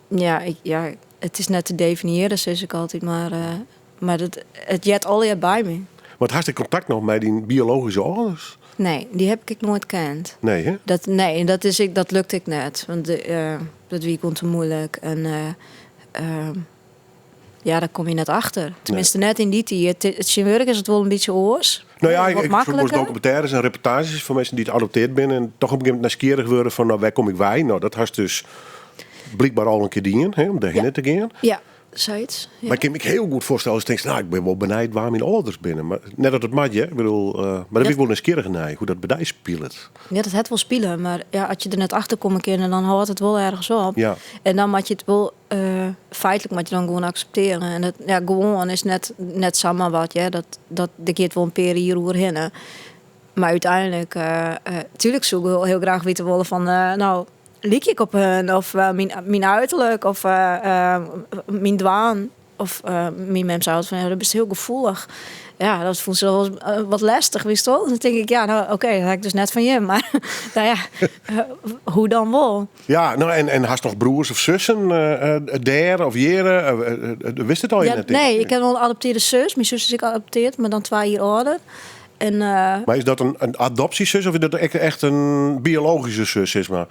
Ja, ik, ja, it is net te definiëren, sis ik altyd, mar, mar it heart allegear by my. Want hast ek kontakt noch mei dyn biologyske âlders? Nee, dy heb ik noait kend. Nee, hè? Dat, nee, en dat, is, ik, dat lukt ek net. Want dat wie gewoan te muoilik. En ja, dêr komme je net achter. Teminsten, net yn dy tiid. Tsjintwurdich is it wol in bytsje oars. Nou ja, Wat ik sjoch makliker. dokumintêres en reportaazjes fan minsken dy't adoptearre binne en toch op in gegeven momint nijsgjirrich wurde fan, nou, wêr kom ik wei? Nou, dat hast dus blykber al in kear dien, hè, om dêrhinne te gean. Ja, sayts. Ja. Mar ik kin my hiel goed foarstelle ast tinkst, nou, ik bin wol benijd wa myn âlders binne. Mar net dat it moat, hear. Ik bedoel, mar dêr bin ik wol nijsgjirrich nei, hoe't dat by dy spilet. Ja, dat hat wol spile, mar ja, as je der net achter komme kinne, dan hâldt it wol ergens op. En dan moat je it wol, feitlik moat je dan gewoan akseptearje. En dat, ja, gewoan is net samar wat, hear. Dat, der giet wol in pear jier oerhinne. Mar úteinlik, tuerlik soe ik wol hiel graach witte wolle fan, nou, lykje ik op hun? Of myn uiterlik, of myn dwaan. Of myn mem sei altyd fan, ja, do bist hiel gefoelich. Ja, dat fûn se wol wat lestich, witst wol. Dan tink ik, ja, nou, oké, dat ha ik dus net fan jim. Mar nou ja, hoe dan wol? Ja, nou, en hast noch broers of sussen dêr of hjir? Witst it al Ja, net? nee, ik ha wol in adoptearre sus. Myn sus is ek adoptearre, mar dan 2 jier âlder. En, Mar is dat in adopsjesus of is dat echt in biologyske sus, sis mar?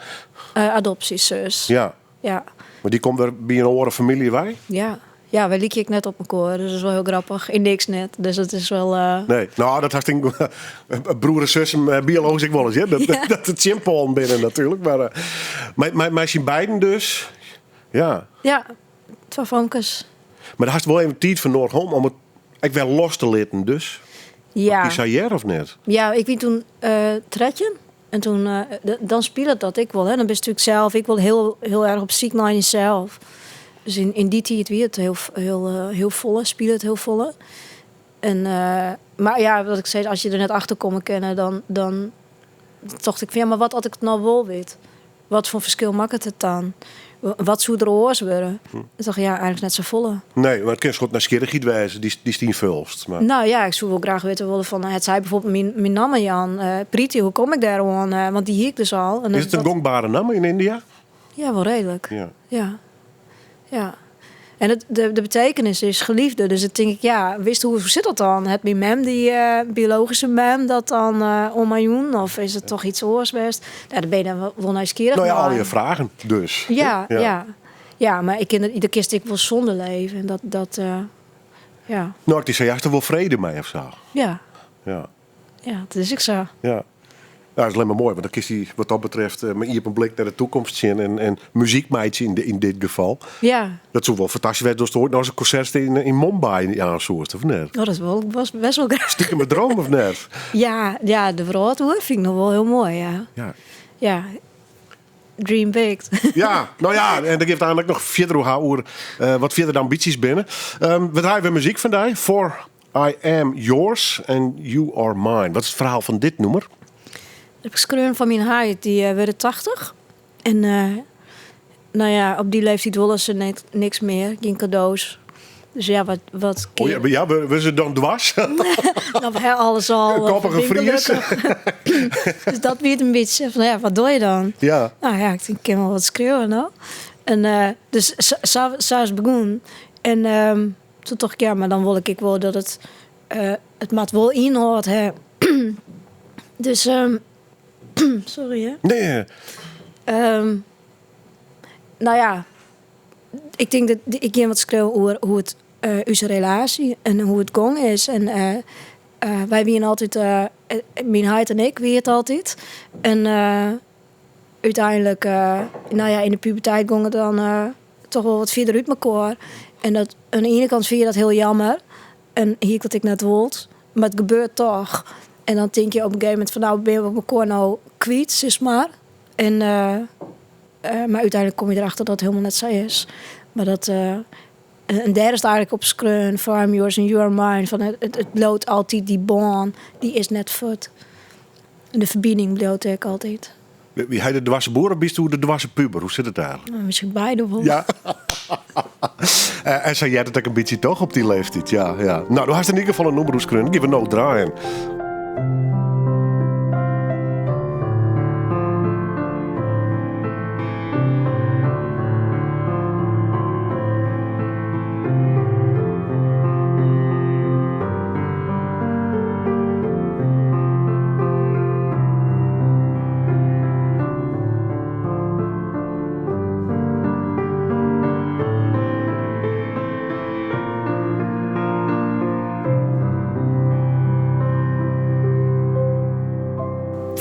Adopsjesus. Ja. Ja. Mar dy komt wer by in oare famylje wei? Ja. Ja, wy lykje ek net op elkoar, dus dat is wol hiel grappich. Yn niks net, dus dat is wol, Nee, nou, dat hast yn broer en sussen biologysk ek wolris, hear. Dat, dat it tsjinpoalen binne natuerlik. Mar mei syn beiden dus, ja. Ja, twa famkes. Mar dêr hast wol even tiid foar noadich hân om it ek wer los te litten, dus? Ja. Dy sei hear of net? Ja, ik wie toen 13. En toen, dan spilet dat ek wol. Hè. Dan bist natuerlik sels ek wol hiel, hiel erch op syk nei dysels. Dus yn dy tiid wie it hiel, hiel, hiel folle, spile it hiel folle. En, mar ja, wat ik sei, as je der net achter komme kinne, dan tocht ik fan ja, mar wat as ik it no wol wit? Wat foar ferskil makket it dan? Wat soe der oars wurde? Ik tocht, ja, eigentlik net safolle. Nee, mar it kin in soart nijsgjirrichheid wêze dy'tst ynfolst. Mar... Nou ja, ik soe wol graach witte wolle fan, het sei bijvoorbeeld myn namme Jan, Priti, hoe kom ik dêr oan? Want dy hie ik dus al. En Is it in dat gongbere namme yn Yndia? Ja, wol reedlik. Ja. Ja. Ja. En de betekenis is geliefde. Dus dan tink ik, ja, wist hoe sit dat dan? Het myn mem, dy biologyske mem, dat dan oan my jûn? Of is it toch iets oars west? Ja, dêr bin je dan wol nijsgjirrich Nou ja, nei. al je fragen dus. Ja, Ja. ja. Ja, mar ik kin der, dêr kinst ek wol sûnder leve. En dat, dat, Ja. No, ik sei, hast der wol frede mei of sa? Ja. Ja. Ja, dat is ek sa. Ja. Ja, dat is allinnich mar moai, want dan kinst dy wat dat betreft eh, mei iepen blik nei de toekomst sjen en, en muzyk meitsje yn, de, yn dit gefal. Ja. Dat soe wol fantastysk wêze ast oait noch ris in konsert yn, yn Mumbai jaan soest, of net? Oh, dat wol ik best, best wol graach. Stikem in droom of net? Ja, ja, de wrâld oer fyn ik noch wol hiel moai, ja. Ja. Ja. Dream big. Ja, no ja, en dan gean we it einlik noch fierder oer ha oer eh, wat fierder de ambysjes binne. We draaie wer muzyk fan dy. For I Am Yours and You Are Mine. Wat is it ferhaal fan dit nûmer? Dat ha ik skreaun foar myn heit, dy eh, wurde 80. En eh, no ja, op dy leeftiid wolle se net, niks mear, gjin kado's. Dus ja, wat, wat Oh ja, ja, wurde se dan dwars? Nou, we ha alles al. Een koppige Fries. Dus dat wie it in bytsje fan, ja, wat doch je dan? Ja. No ja, ik tink, ik kin wol wat skriuwe, no. En eh, dus sa, sa, sa is it begûn. En ehm, toen tocht ik, ja, mar dan wol ik ek wol dat it, eh, it moat wol ynhâld ha. Dus, ehm, sorry hè. Nee. No ja, ik tink dat ik gean wat skriuwen oer hoe it eh, ús relaasje en hoe it gong is. En eh, wy wiene altyd, myn heit en ik wie it altyd. En úteinlik, no ja, yn de puberteit gong it dan toch wol wat fierder út mekoar. En dat, oan de iene kant fyn je dat hiel jammer. En hie ik dat ek net wold. Mar it gebeurt toch. En dan tink je op in gegeven momint fan no binne we mekoar no kwyt, sis mar. En, mar úteinlik komme je derachter dat it hielendal net sa is. Mar dat, en dêr is it eigentlik op skreaun, For I'm yours and you are mine. Fan it, it bliuwt altyd dy bân, dy is net fuort. En de ferbining bliuwt ek altyd. Wie hy de dwarse boer of bist do de dwarse puber? Hoe sit it eigentlik? No, miskien beide wol. Ja. En sa heart it ek in bytsje toch op dy leeftiid. Ja, ja. No, do hast yn ieder gefal in nûmer oerskreaun. Gean we no draaien.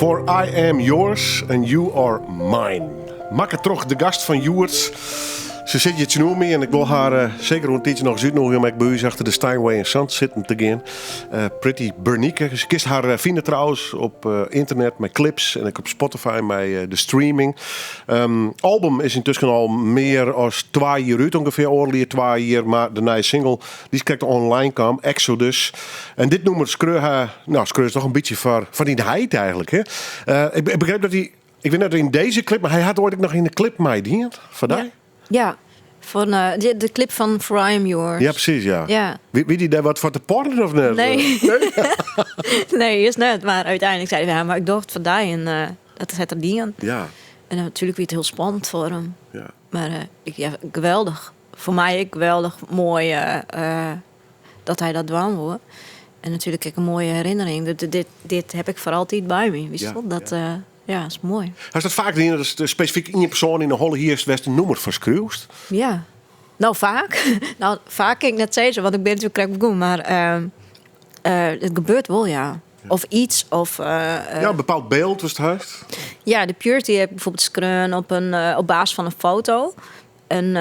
For I am yours and you are mine. Makke troch de gast fan hjoed. Se sit hjir tsjinoer my en ik wol har eh, seker oer in tiidsje noch ris útnûgje om ek by ús achter de Steinway en Sons sitten te gean. Eh, Pretty Bernieke. Se kinst har eh, fine trouwens op internet mei clips en ek op Spotify mei de streaming. Album is yntusken al mear as twa jier út, ûngefear oardel jier, twa jier. Mar de nije single dy is krekt online kaam, Exodus. En dit nûmer skreau har, no skreau se toch in bytsje foar, foar dyn heit eigentlik. Hè? Ik, ik begreep dat hy, ik wit net yn dizze clip, mar hy hat oait ek noch yn de clip meidien foar dy? Ja. Ja, fan eh, de, de clip fan For I Am Yours. Ja, presys, ja. Ja. Wie, wie dy dêr wat foar te porren of net? Nee. Nee, earst net. Mar úteinlik sei hy, ja, mar ik doch it foar dy en eh, dat hat er dien. Ja. En natuerlik wie it hiel spannend foar him. Ja. Mar eh, ik, ja, geweldich. Foar my ek geweldich moai eh, dat hy dat dwaan woe. En natuerlik ek in moaie herinnering. Dit, dit, dit ha ik foar altyd by my. Witst Ja, wol? Dat, ja. ja. ja, is moai. Hast dat faak dien, dat spesifyk ien persoan yn 'e holle hiest wêr'tst in nûmer foar skriuwst? Ja. No, faak. No, faak kin ik net sizze, want ik bin natuerlik krekt begûn. Mar it gebeurt wol, ja. Of iets, of... Ja, in bepaald byld watst hast. Ja, de Purity ha ik byfoarbyld skreaun op, in, op basis fan in foto. En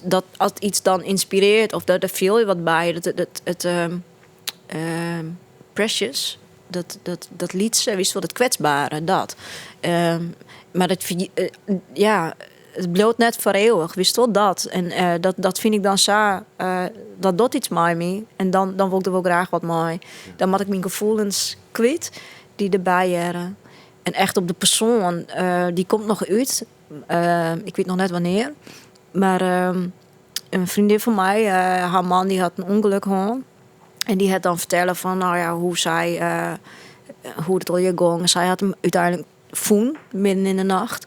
dat as iets dan ynspirearret of dêr fiel je wat by, dat, dat, it precious, dat, dat, dat lytse, witst wol, dat kwetsbere, dat. Mar dat, ja, it bliuwt net foar eeuwich, witst wol, dat. En dat, dat fyn ik dan sa, dat docht iets mei my. En dan, dan wol ik der wol graach wat mei. Dan moat ik myn gefoelens kwyt dy't derby hearre. En echt op de persoan, dy komt noch út. Ik wit noch net wannear. Mar in freondin fan my, har man dy hat in ûngelok hân. En dy hat dan fertelle fan, no ja, hoe sy, hoe it allegear gong. Sy hat him úteinlik fûn, midden yn de nacht.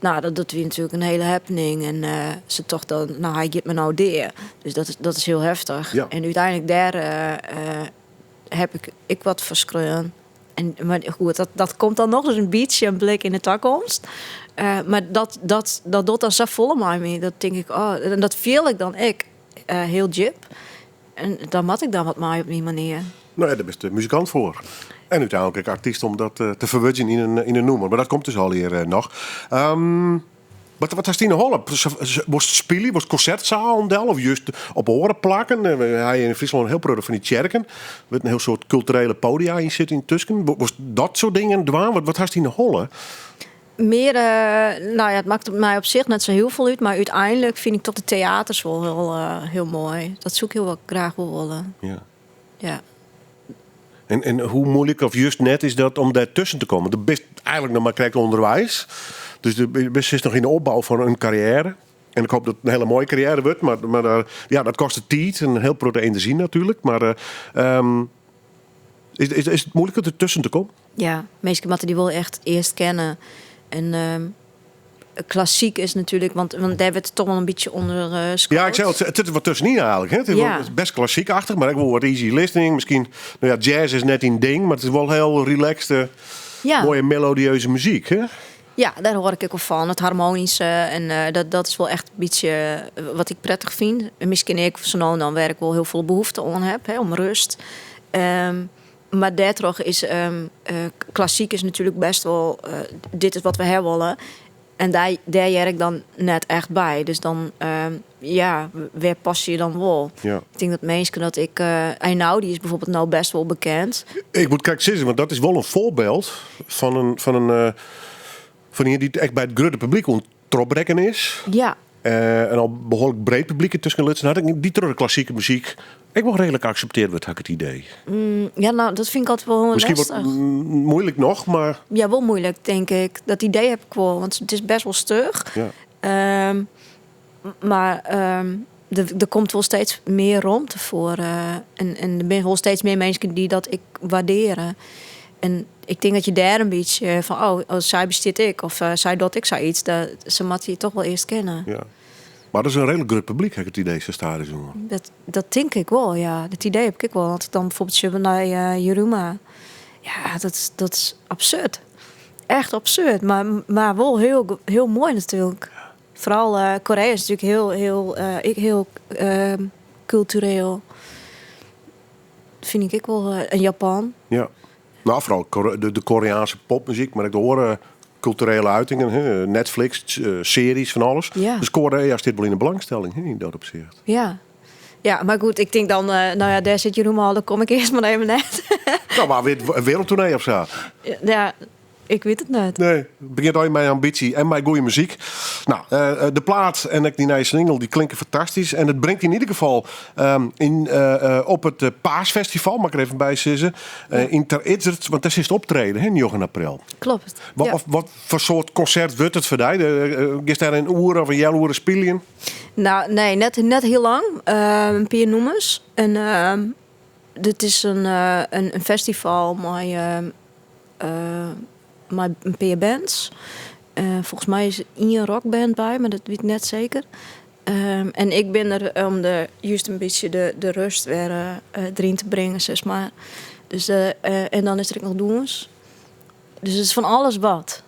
No, dat, dat wie natuerlik in hiele happening. En se tocht dan, no, hy giet my no dea. Dus dat is, dat is hiel heftich. Ja. En úteinlik dêr ha ik ek wat foar skreaun. En, mar goed, dat, dat komt dan noch ris in bytsje in blik yn de takomst. Mar dat, dat, dat docht dan safolle mei my. Dat tink ik, oh, en dat fiel ik dan ek. hiel djip. En dan moat ik dan wat mei op myn manier. No ja, dêr bist de muzikant foar. En úteinlik ek artyst om dat te ferwurdzjen yn in nûmer. Mar dat komt dus allegear noch. Wat, wat hast yn 'e holle? Wolst spylje? Wolst konsertsalen del of just op oare plakken? We ha yn Fryslân in hiel protte fan dy tsjerken. Wurdt in hiel soad kulturele podia yn sit yntusken. Wolst dat soart dingen dwaan? Wat, wat hast yn 'e holle? Mear, nou ja, it makket my op sich net sa hiel folle út, mar úteinlik fyn ik toch de teaters wol hiel, hiel moai. Dat soe ik hiel wol graach wol wolle. Ja. Ja. En hoe moeilijk of just net is dat om dêr tusken te kommen? Do bist eigenlik noch mar krekt ûnderweis. Dus do bist noch yn de opbou fan in karriêre. En ik hoop dat it in hiele moaie karriêre wurdt, mar ja, dat kostet tiid en in hiel protte enerzjy natuerlik. Mar is, is it moeilik der tusken te kommen? Ja, minsken moatte dy wol echt earst kenne. En klassyk is natuerlik, want dêr wurdt it toch wol in bytsje ûnder Ja, ik sei al, it sit der wat tuskenyn eigenlik. Hè? It is Ja. wol best klassykachtich, mar ek wol wat easy listening. Miskien, no ja, jazz is net dyn ding, mar it is wol hiel relaxte, Ja. moaie melodieuze muzyk. Hè? Ja, dêr hâld ik ek wol fan. It harmonyske en dat is wol echt in bytsje wat ik prettich fyn. En miskien ek sa no en dan wêr ik wol hiel folle behoefte oan heb, hè, om rêst. Mar dêrtroch is klassyk is natuerlik best wol dit is wat we ha wolle. En dêr hear ik dan net echt by. Dus dan, ja, wêr passe je dan wol? Ja. Ik tink dat minsken dat ik. Einaudi is bijvoorbeeld no best wol bekend. Ik moat krekt sizze, want dat is wol in foarbyld fan ien dy't echt by it grutte publyk oan trochbrekken is. Ja. En al behoarlik breed publyk yntusken lutsen hat. Dy't troch de klassike muzyk ek wol reedlik akseptearre wurdt, ha ik it idee. Ja, no, dat fyn ik altyd wol Miskien wat lestich. moeilik noch, mar. Ja, wol moeilik, tink ik. Dat idee heb ik wol, want it is best wol stug. Ja. Mar der komt wol steeds mear romte foar. En der binne wol steeds mear minsken dy't dat ek waardearje. En ik tink dat je dêr in bytsje fan, oh, oh, sy bestiet ek, of sy docht ek sayts. Dat, se moatte je toch wol earst kenne. Ja. Mar dat is in reedlik grut publyk, ha ik it idee, sa stadichoan. Dat tink ik wol, ja. Dat idee heb ik wol. Want dan bijvoorbeeld sjogge we nei Jeruma. Ja, dat is absurd. Echt absurd, mar wol hiel, hiel moai natuerlik. Foaral Korea is natuerlik hiel, hiel, ek hiel kultureel. Fyn ik ek wol. En Japan. Ja. No, foaral de Koreaanske popmuzyk, mar ek de oare kulturele uitingen, hè, Netflix, searjes, fan alles. Ja. Dus Korea stiet wol yn de belangstelling, hè, yn dat opsicht. Ja. Ja, mar goed, ik tink dan, no ja, dêr sit Jeroen al, dan kom ik earst mar even net. No, mar wit, in wereldtournee of sa? Ja, ik wit it net. Nee, it begjint al mei ambysje en mei goede muzyk. No, de plaat en ek dy nije single, dy klinke fantastysk. En it bringt yn ieder gefal op it Paasfestival, moat ik der even by sizze, yn Ter Idzert, want dêr silst optrede, hè, 9 april. Kloppet. Wat, ja. wat foar soart konsert wurdt it foar dy? Giest dêr in oere of in healoere spyljen? No, nee, net hiel lang. In pear nûmers. En dit is in festival mei in pear bands. Folgens my is der ien rockband by, mar dat wit ik net seker. En ik bin der om de, just in bytsje de rêst wer deryn te bringen, sis mar. Dus, en dan is der ek noch dûns. Dus it is fan alles wat.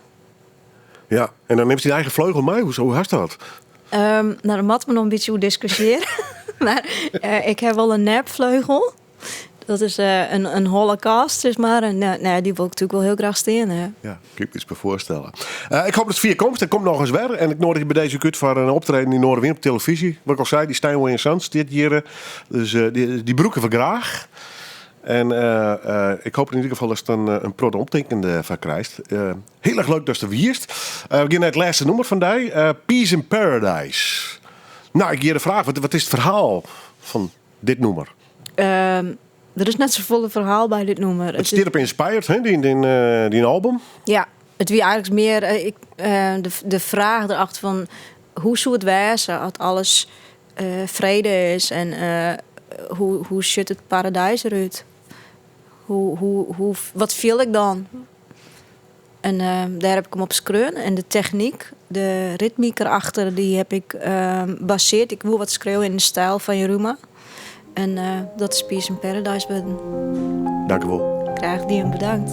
Ja, en dan nimst dyn eigen fleugel mei. Hoe hast dat? No, dêr moatte we noch in bytsje oer diskusjearje. Mar ik ha wol in nepfleugel. Dat is in holle kast, sis mar. En no, dy wol ik natuerlik wol hiel graach stean ha. Ja, kin ik my iets by foarstelle. Ik hoop dat it fier komst. Der komt noch ris wer. En ik noadigje by dizze út foar in optreden yn Noardewyn op televyzje. Wat ik al sei, dy Steinway Sons stiet hjir. Dus dy brûke we graach. En ik hoop yn ieder gefal datst in protte omtinken foar krijst. Hiel erch leuk datst der wiest. We gean nei it lêste nûmer fan dy, Peace in Paradise. No, ik hear de fraach, wat is it ferhaal fan dit nûmer? Der is net safolle ferhaal by dit nûmer. It stiet op Inspired, hè, dyn album? Ja, it wie eigenlik mear de fraach derachter fan hoe soe it wêze as alles frede is en hoe sjocht it paradys derút? Wat fiel ik dan? En dêr heb ik him op skreaun. En de technyk, de ritmyk erachter, dy heb ik basearre. Ik woe wat skriuwe yn de styl fan Jeruma. En dat is Peace in Paradise wurden. Dankjewol. Graach dien, bedankt.